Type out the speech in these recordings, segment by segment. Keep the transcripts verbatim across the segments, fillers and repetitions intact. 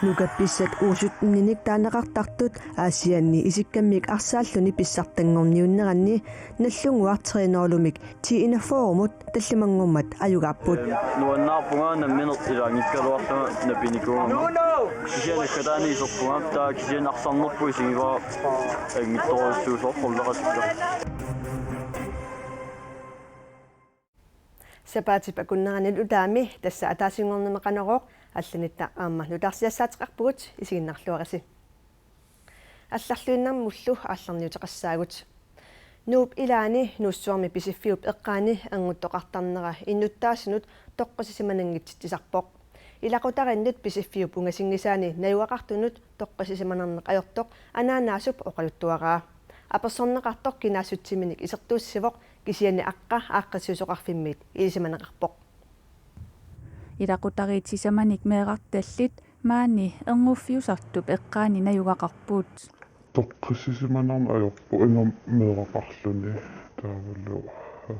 Nukappissat U syttenik taaneqartartut Aasianni isikkamik arsaalluni pissartanngorniunneranni Nagdlunguaq tre nulumik T enogfyrremut tallimanngormat ajugaapput. Nuannaarpunga nammineq ilaanngikkaluarlunga napinikuugama. Kisianni nakkataani iserpunga, taava kisianni arsarnerput isigivara anngitsorujussuusoq qulleqatikka. Sapaatip akunnerani nutaami tassa ataasinngornermi Qanorooq, allanitta aamma nutaarsiassaateqarpugut, isiginnaarluarisi. Allarluinnarmullu aallarniuteqassaagut. Nuup ilaani Nuussuarmi Pisiffiup eqqaani ernguttoqartarnera innuttaasunut toqqissisimananngitsitsisarpoq. Ilaqutariinnut Pisiffiup ungasinngisaani najugaqartunut toqqissisimanarneq ajortoq anaanaasup oqaluttuaraa. Apersorneqartoq kinaassutsiminik isertuussivoq, kisianni aqqa aaqqissuisoqarfimmit ilisimaneqarpoq. Ilaqutariit sisamanik meerartallit maani ernguffiusartup eqqaani najugaqarput. Toqqissisimanarneq ajorpoq ingammik meeraqarluni, taavalu, ee,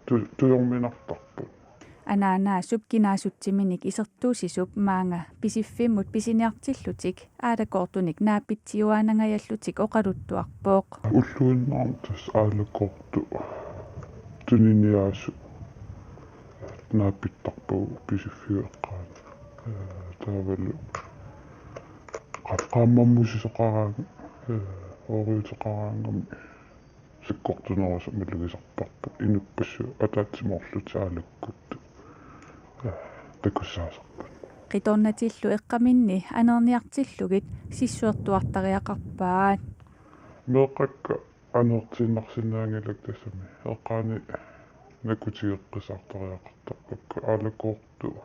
tu-, tujorminartarput. Anaanaasup kinaassutsiminik isertuussisup maanga Pisiffimmut pisiniartillutik aalakoortunik naapitsiuaanangajallutik oqaluttuarpoq. Ulluinnarni tassa aalakoortut tuniniaasut naapittarpagut Pisiffiup eqqaani. Ee, taavalu qa-, qaammammusisoqaraangat, ee, ooriuteqaraangamik sakkortunerusumik malugisarparput, inuppassuit ataatsimoorlutik aalakoortut, ee, takussaasarput. Qitornatillu eqqaminni anerniartillugit sissuertuartariaqarpaat. Meeqqakka aneertiinnarsinnaanngilakka, tassami eqqaani nakutigeqqissaartariaqartarpakka, aalakoortut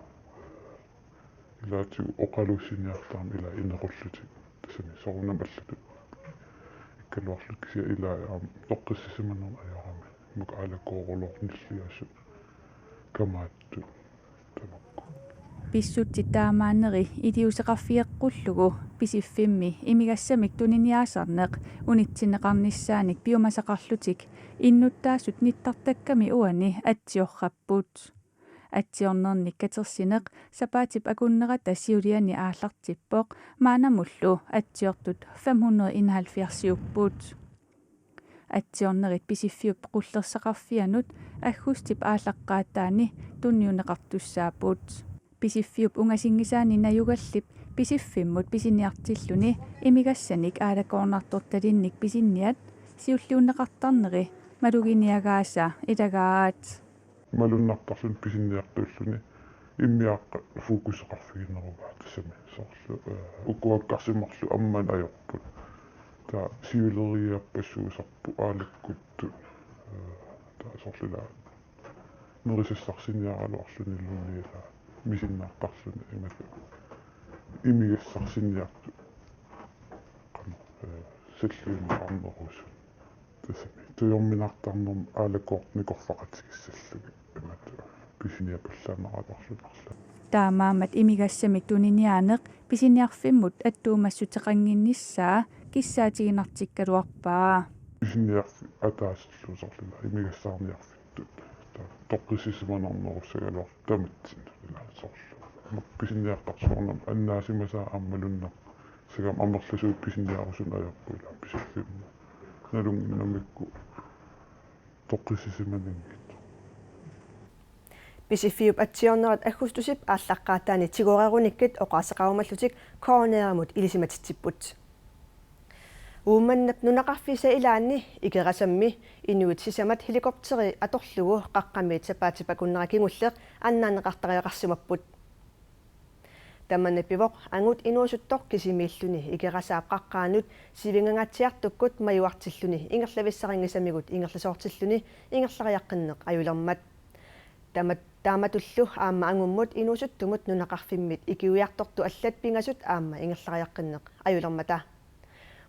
ilaatigut oqaluussiniartarami ilaa inequllutik, tassami soorunami allatut ikkaluarlutik, kisianni ilaa aamma toqqissisimanermut ajorami, makku aalakooruloornilliasut, kamaattut tamakku. Pissutsit taamaanneri iliuuseqarfigeqqullugu Pisiffimmi imigassamik tuniniaasarneq unitsinneqarnissaanik piumasaqarlutik innuttaasut nittartakkami uani atsiorrapput. Atsiornernik katersineq sapaatip akunnerata siuliani aallartippoq, maannamullu atsiortut fem hundrede enoghalvfjerdsiupput. Atsiornerit Pisiffiup qullersaqarfianut aggustip aallaqqaataani tunniunneqartussaapput. Pisiffiup ungasinngisaani najugallip Pisiffimmut pisiniartilluni imigassanik aalakoornartortalinnik pisiniat siulliunneqartarneri maluginiagaasa ilagaat. Malunnartarluni pisiniartuulluni immiaaqqat fokuseqarfiginerugaat, tassami soorlu, ee, ukuakkarsimarlu ammanut ajorput. Taava siuleriiaappassuusarput aalakkuttut, ee, taava soorlu ilaa nerisassarsinnaanerugaluarluniluunniit ilaa misinnartarluni imatut imigassarsiniartut qanoq, ee, salliunneqarnerusut. Tassami tujorminartarnermut aalakoortut nikorfaqatigissallugit imatut pisiniapallaannaqatarlunarlu. Taamaammat imigassamik tuniniaaneq pisiniarfimmut attuumassuteqannginnissaa kissaatiginartikkaluarpaa. Pisiniarfik ataaserlu soorlu ilaa imigassaarniarfittut, taava toqqissisimanarnerussagaluartut tamatsinnut ilaa soorlu. Pisiniartarsuarnam annaasimasaa aamma malunnarpoq. Tassami amerlasuut pisiniarusunneq ajorput ilaa Pisiffimmut. Nalunnginnamikku toqqissisimananngitsoq. Pisiffiup atsiornerit aggustusip aallaqqaataani tigorerunikkit oqaaseqarumallutik K N R-imut ilisimatitsipput. Uummannap nunaqarfiisa ilaanni Ikerasammi inuit sisamat helikopteri atorlugu Qaqqamiit sapaatip akunnera kingulleq annaanneqartariaqarsimapput. Tamanna pivoq angut inuusuttoq kisimiilluni Ikerasaap qaqqaanut Sivingangaatsiartukkut majuartilluni ingerlavissarinngisamigut ingerlasoortilluni ingerlariaqqinneq ajulermat. Tama-, taamatullu aamma angummut inuusuttumut nunaqarfimmit ikiuiartortut allat pingasut aamma ingerlariaqqinneq ajulermata.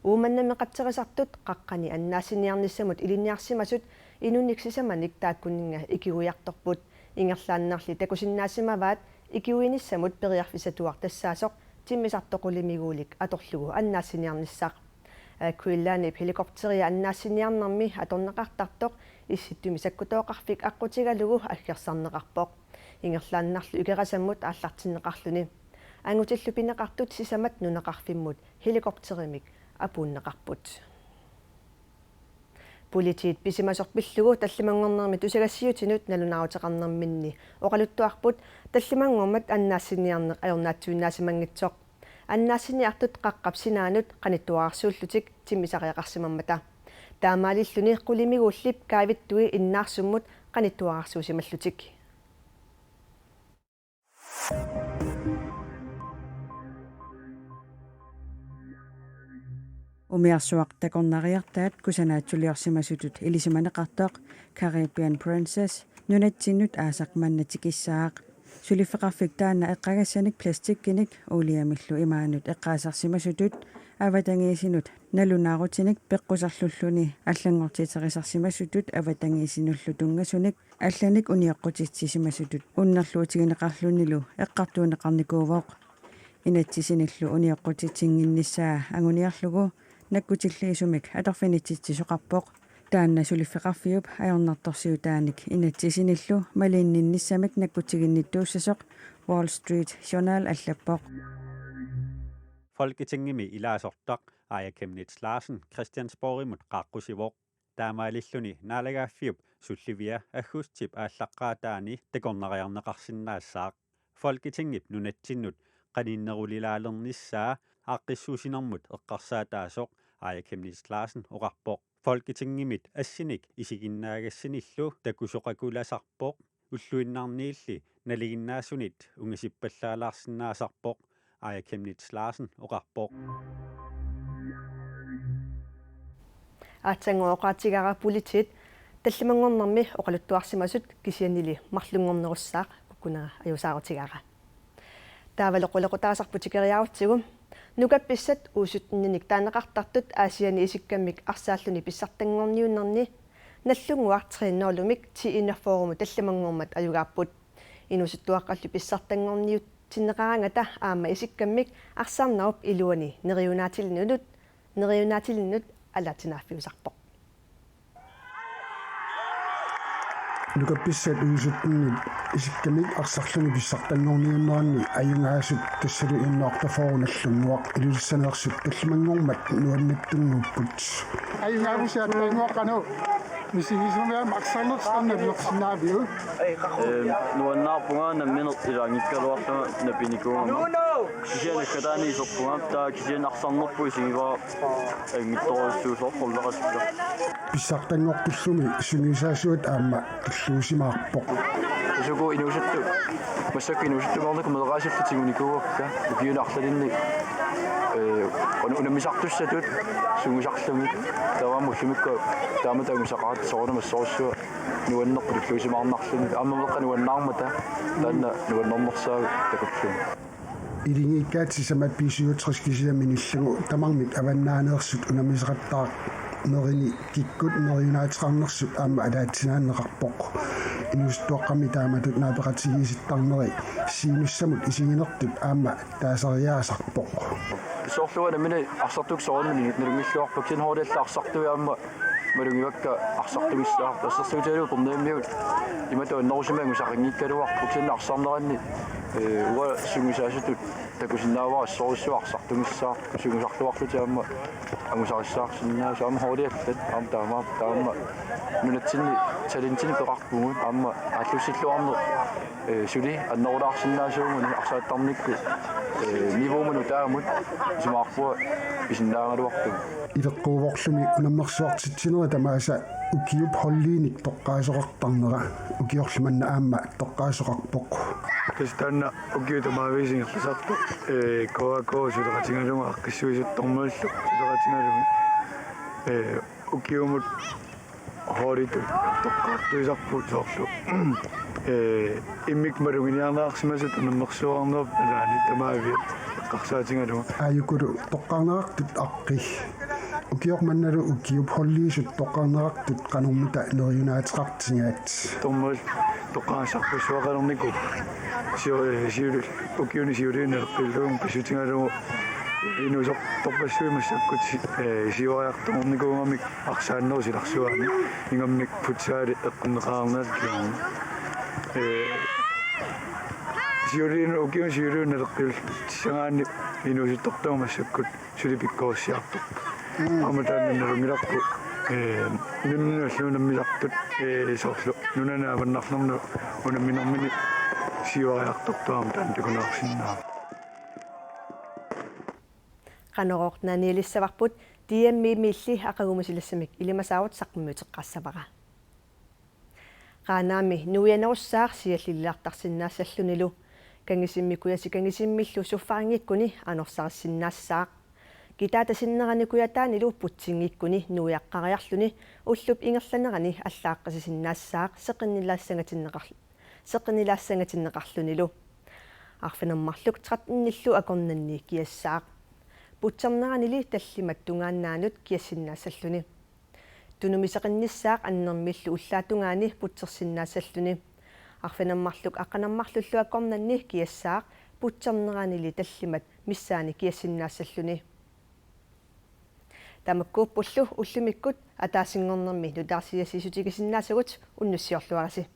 Uummannami qatserisartut qaqqani annaassiniarnissamut ilinniarsimasut inunnik sisamanik taakkunannga ikiuiartorput. Ingerlaannarli takusinnaasimavaat ikiuinissamut periarfissatuaq tassaasoq timmisartoq qulimiguulik atorlugu annaassiniarnissaq. Air Greenlandip helikopteria annaassiniarnermi atorneqartartoq Issittumi sakkutooqarfik aqqutigalugu aggersarneqarpoq, ingerlaannarlu Ikerasammut aallartinneqarluni. Angutillu pineqartut sisamat nunaqarfimmut helikopterimik apuunneqarput. Politiit pisimasoq pillugu tallimanngornermi tusagassiutinut nalunaaruteqarnerminni oqaluttuarput tallimanngormat annaassiniarneq ajornaatsuinnaasimanngitsoq. Annaassiniartut qaqqap sinaanut qanittuararsuullutik timmisariaqarsimammata. Taamaalilluni qulimiguullip kaavittui innaarsummut qanittuararsuusimallutik. Umiarsuaq takornariartaat kusanaatsuliorsimasutut ilisimaneqartoq Caribbean Princess nunatsinnut aasaq manna tikissaaq. Suliffeqarfik taanna eqqagassanik plastikkinik uuliamillu imaanut eqqaasarsimasutut avatangiisinut nalunaarutinik peqqusarlulluni allanngortiterisarsimasutut avatangiisinullu tunngasunik allanik unioqqutitsisimasutut unnerluutigineqarlunilu eqqartuunneqarnikuuvoq. Inatsisinillu unioqqutitsinnginnissaa anguniarlugu nakkutilliisumik atorfinitsitsisoqarpoq. Taanna suliffeqarfiup ajornartorsiutaanik inatsisinillu malinnaanissamik nakkutiginnittuussasoq Wall Street Journal allappoq. Folketingimi ilaasortaq Aaja Chemnitz Larsen Christiansborgimut qaaqqusivoq. Taamaalilluni naalagaaffiup sullivia aggustip aallaqqaataani takornariarneqarsinnaassaaq. Folketingip nunatsinnut qaninnerulilaalernissaa aaqqissuussinermut eqqarsaataasoq Aaja Chemnitz Larsen oqarpoq. Folketingimit assinik isiginnaagassanillu takusoqakulasarpoq, ulluinnarniilli nalinginnaasunit ungasippallaalaarsinnaasarpoq, Aaja Chemnitz Larsen oqarpoq. Aatsaannguaq oqaatigaara politiit tallimanngornermi oqaluttuarsimasut kisiannili marlunngornerussaaq kukkunera ajuusaarutigaara. Taavalu qulequtaasarput tikeriarutsigu. Nukappissat U syttenik taaneqartartut Aasianni isikkamik arsaalluni pissartanngorniunnerni Nagdlunguaq tre nul-imik T enogfyrre-mut tallimanngormat ajugaapput. Inuusuttuaqqallu pissartanngorniutsinneqaraangata aamma isikkamik arsaarnerup iluani neriunaatilinnut, neriunaatilinnut alaatsinaaffiusarpoq. Nukappissat U syttenik isikkamik arsaarluni pissartanngorniunneranni ajugaasut tassalu enogfyrre Nagdlunguaq Ilulissaneersut tallimanngormat nuannaartunnguupput. Ajugaasut aatsaannguaq qanoq misigisumik arsaarnertik annertusinnaaviuk? Ee, nuannaarpunga nammineq ilaanngikkaluarlunga napinikuugama. Kisianni naggataani iserpunga, taava kisianni arsaarnerput isigivara anngitsorujussuusoq qulleqatikka. Pissartanngortullumi sungiusaasuat aamma tulluusimaarpoq. Suku inuusuttut, massakkut inuusuttunngornikkut meeraasullu tigunikuuakka, ukiuni arlalinni, ee, un-, unammisartussatut sungiusarlugit, taava ullumikkut taama angusaqaratta soorunami assorsuaq nuannerpoq tulluusimaarnarluni, aamma meeqqat nuannaarmata taanna nuannernersaagut takullugit. Ilingiikkaat sisamat B syvogtres kisiat minillugu tamarmik avannaaneersut unammisaqattaarnerini kikkut neriunaateqarnersut aamma alaatsinaanneqarpoq. Inuusuttuaqqammi taamatut naapeqatigiissittarneri siunissamut isiginertut aamma taasariaasarpoq. Soorlu uanga nammineq arsartukkut soorunami nalunngilluarpara, kisianni holdiallat arsartui aamma malugivakka arsartugissaaq. Assersuutigalugu Bornholmiut imatut annerusumik angusaqanngikkaluarpoq, kisianni arsaarneranni, ee, uanga sungiusaasutut takusinnaavara assorsuaq arsartugissaaq, sungiusarluarlutik aamma angusarissaarsinnaasut, aamma holdiallat aamma taama, taama nunatsinni talentinik peqarpugut, aamma aallussilluarneq, ee, suli annerulaarsinnaasuuguni arsaattarnikkut, ee, niveaumut nutaamut isumaqarpunga pisinnaagaluartumik. Ileqquuvorlumi unammersuartitsinerit tamaasa ukiup holdiinik toqqaasoqartarnera ukiorlu manna aamma toqqaasoqarpoq. Tassa taanna ukiut tamaviisa ingerlasartoq, ee, K A K suleqatigalugu aaqqissuisut dommerilu suleqatigalugit, ee, ukiumut holditut toqqartuisarput soorlu, ee, immikkut maluginiarneqarsimasut unammersuarnerup nalaani tamaviat eqqarsaatigalugu. Aajukulu toqqarneqartut aqqi. Ukioq mannalu ukiup holdiisut toqqarneqartut qanormita neriunaateqartigaat. Dommerit toqqagassarpassuaqalernikuupput. Sio-, ee, siuli-, ukiuni siuliini naleqqiullugu pissutigalugu inuusortorpassuit massakkut si-, ee, siuariartornikuugamik arsaanerup silarsuaani ingammik futsali eqqunneqarnera kingorna. Ee, Siuliini ukiuni siuliini naleqqiullissagaanni inuusuttortagut massakkut suli pikkorissaartarput. Aamma taanna nalunngilarput, ee, nunanut unammisartut, ee, soorlu nunanut avannarnermut unamminermini siuariartortut aamma taanna takuneqarsinnaavoq. Qanorooq naanialissavarput, D M-imiilli aqagumut silassamik ilimasaarut saqqummiuteqqaassavara. Qaanaami nuianerussaaq siallilertarsinnaassallunilu. Kangisimmi kujasi Kangisimmillu suffaringikkuni anorsarissinnaassaaq. Kitaata sinnerani kujataanilu putsinngikkuni nuiaqqariarluni ullup ingerlanerani allaaqqisisinnaassaaq seqinnilaassangatinneqarl-, seqinnilaassangatinneqarlunilu. Arfineq-marluk tretten-illu akornanni kiassaaq. Putserneranili tallimat tungaannaanut kiassinnaassalluni. Tunumi seqinnissaaq annermillu ullaap tungaani putsersinnaassalluni. Arfineq-marluk aqqaneq-marlullu akornanni kiassaaq putserneranili tallimat missaani kiassinnaassalluni. Tamakkuuppullu ullumikkut ataasinngornermi nutaarsiassiissutigisinnaasugut, unnussiorluarisi.